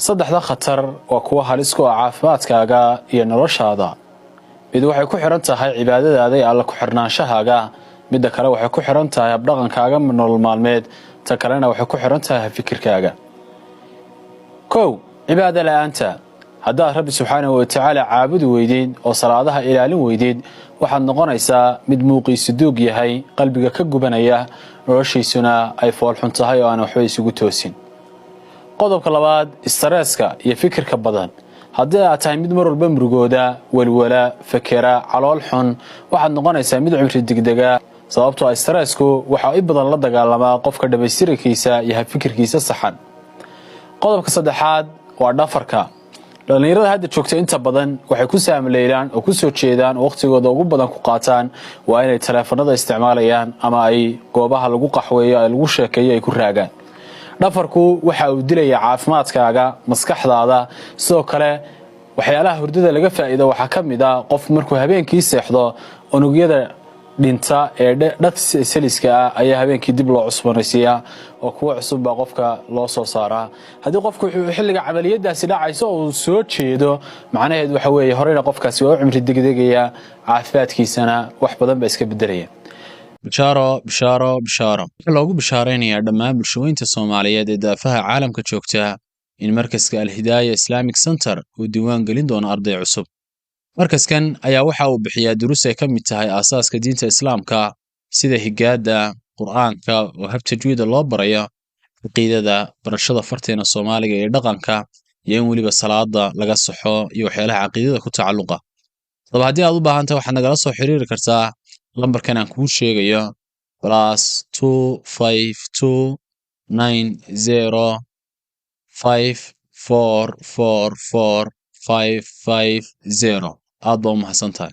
Saddexda khatar waa kuwa halis ku ah caafimaadkaaga iyo noloshaada. Mid waxay ku xidhan tahay cibaadadaada iyo Alla ku-xirnaanshahaaga, midda kale waxay ku xidhan tahay habdhaqankaaga nolol maalmeed, ta kalena waxay ku xidhan tahay habfikirkaaga. Kow, cibaado la'aanta. Haddaad Rabbi subxaanahu watacaala caabudi weydid oo salaadaha ilaalin weydid, waxaad noqonaysaa mid muuqiisu duug yahay, qalbiga ka gubanaya, noloshiisuna ay foolxun tahay oo aan waxba isugu toosin. Qodobka labaad, stress-ka iyo fikirka badan. Haddii aad tahay mid mar walba murugooda, welwala, fekera, calool xun, waxaad noqonaysaa mid cimri degdega, sababtoo ah stress-ku waxaa i badan la dagaalamaa qofka dhammaystirankiisa iyo habfikirkiisa saxan. Qodobka saddexaad waa dhafarka. Dhallinyarada hadda joogta inta badan waxay ku saamleylaan oo ku soo jeedaan oo wakhtigooda ugu badan ku qaataan waa inay taleefanada isticmaalayaan ama ay goobaha lagu qaxweeyo ay lagu sheekeeyo ay ku raagaan. Dhafarku waxa uu dilayaa caafimaadkaaga, maskaxdaada. Sidoo kale, waxyaalaha hurdada laga faa'iido waxaa ka mid ah qof markuu habeenkii seexdo, unugyada dhinta ee dead cells-ka ah ayaa habeenkii dib loo cusboonaysiiyaa oo kuwo cusub baa qofka loo soo saaraa. Haddii qofku xilliga camaliyadaasi dhacayso uu soo jeedo, macnaheed waxa weeye horeyna qofkaasi waa u cimri degdegaya, caafimaadkiisana wax badan baa iska bedelaya. Bishaaro, bishaaro, bishaaro! Waxaa loogu bishaaraynayaa dhammaan bulshooyinka Soomaaliyeed ee daafaha caalamka joogta in markaska Alhidaaya Islamic Center uu diiwaan gelin doono arday cusub. Markaskan ayaa waxa uu bixiyaa duruus ay ka mid tahay aasaaska diinta Islaamka, sida higaadda Qur'aanka oo hab tajwiida loo barayo, caqiidada, barashada farteena Soomaaliga iyo dhaqanka, iyo in weliba salaada laga saxo iyo waxyaalaha caqiidada ku tacalluqa. Daba haddii aad u baahan tahay, waxaad nagala soo xiriiri kartaa lambarkan aan kuu sheegayo: +252 905 444 550. Aad baa u mahadsan tahay.